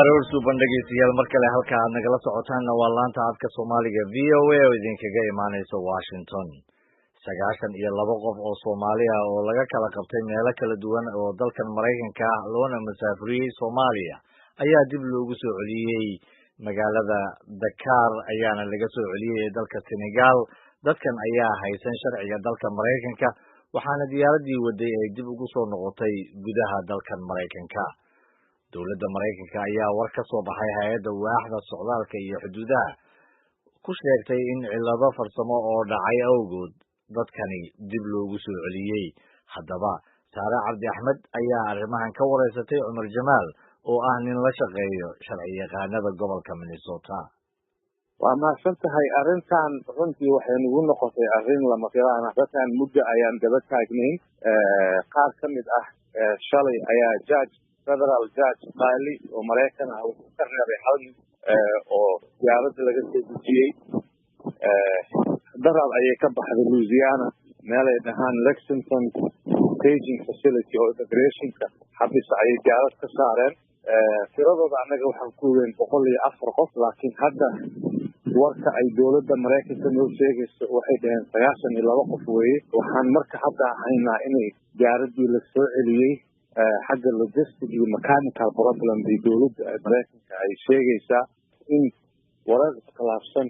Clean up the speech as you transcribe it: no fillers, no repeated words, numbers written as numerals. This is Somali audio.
Aroor suuban, dhegeystayaal, mar kale. Halka aad nagala socotaanna waa laanta afka Soomaaliga VOA oo idinkaga imaaneysa Washington. 92 qof oo Soomaali ah oo laga kala qabtay meelo kala duwan oo dalkan Maraykanka ah loona masaafuriyey Soomaaliya ayaa dib loogu soo celiyey magaalada Dakar, ayaana laga soo celiyey ee dalka Senegal. Dadkan ayaa haysan sharciga dalka Maraykanka, waxaana diyaaradii waday ay dib ugu soo noqotay gudaha dalkan Maraykanka. Dowladda Maraykanka ayaa war ka soo baxay hay-adda waaxda socdaalka iyo xuduudaha ku sheegtay in cillado farsamo oo dhacay awgood dadkani dib loogu soo celiyey. Haddaba, Saare Cabdi Axmed ayaa arrimahan ka wareysatay Cumar Jamaal oo ah nin la shaqeeyo sharci yaqaanada gobolka Minnesota. Waa mahadsan tahay. Arrintan runtii waxay nagu noqotay arrin lama filaan ah. Dadkan muddo ayaan daba taagnayn. Qaar ka mid ah shalay ayaa judge, federal judge, qaali oo Maraykan ah wuxuu ka reebay hal nin oo diyaaradda laga soo dejiyey. Daraad ayay ka baxday Louisiana, meel ay dhahaan Lexington staging facility oo immigrationka xabisa ayay diyaarad ka saareen. Tiradooda annaga waxaan ku ogeyn 104 qof, laakiin hadda warka ay dowladda Maraykanka noo sheegayso waxay dhaheen 92 qof weeye. Waxaan marka hadda haynaa inay diyaaradii la soo celiyey. Xagga logistic iyo mechanical problem bay dowladda Maraykanka ay sheegaysaa in warar iskhilaafsan.